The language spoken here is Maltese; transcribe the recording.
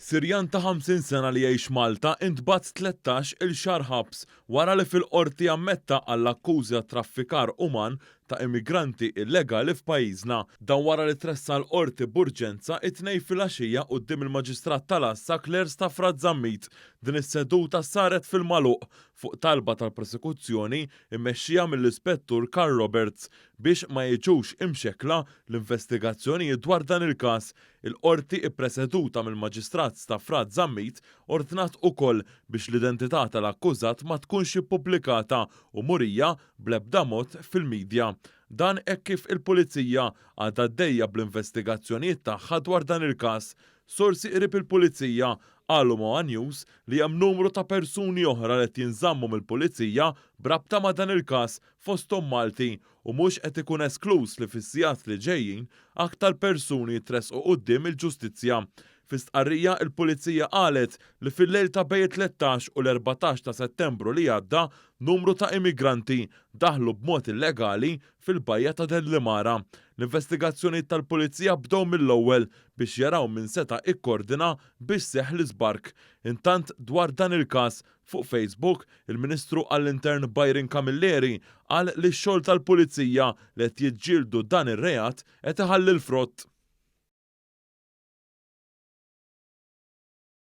Sirjan ta' 50 sena li jgħix Malta intbagħat 13 il xahar ħabs wara li fil-Qorti ammetta għall-akkużi ta' traffikar uman ta' immigranti illegali f'pajjiżna. Dan wara li tressaq l-Qorti b'urġenza it-Tnejn filgħaxija quddiem il-Maġistrat tal-Għassa Claire Stafrace Zammit. Din is-seduta saret fil-magħluq fuq talba tal-prosekuzzjoni mmexxija mill-Ispettur Karl Roberts biex ma jiġux imxekkla l-investigazzjonijiet dwar dan il-każ. Il-Qorti ppreseduta mill-Maġistrat Stafrace Zammit ordnat ukoll biex l-identità tal-akkużat ma tkunx ippubblikata u murija bl-ebda mod fil-midja. Dan hekk kif il-Pulizija għadha għaddejja bl-investigazzjonijiet tagħha dwar dan il-każ. Sorsi qrib il-Pulizija qalu ma' one News li hemm numru ta' persuni oħra li qed jinżammu mill-Pulizija b'rabta ma' dan il-każ fosthom Malti u mhux qed ikun eskluż li fis-sigħat li ġejjin aktar persuni jitressqu quddiem il-ġustizzja. Fi stqarrija il-Pulizija qalet li fil-lejl ta' bejn it-13 u l-14 ta' Settembru li għadda numru ta' immigranti daħlu b'mod illegali fil-bajja ta' Delimara. L-investigazzjonijiet tal-Pulizija bdew mill-ewwel biex jaraw min seta' ikkordina biex seħħ l-iżbark. Intant dwar dan il-każ fuq Facebook, il-Ministru għall-Intern Byron Camilleri qal li x-xogħol tal-Pulizija li qed jiġġieldu dan ir-reat qed iħalli l-frott.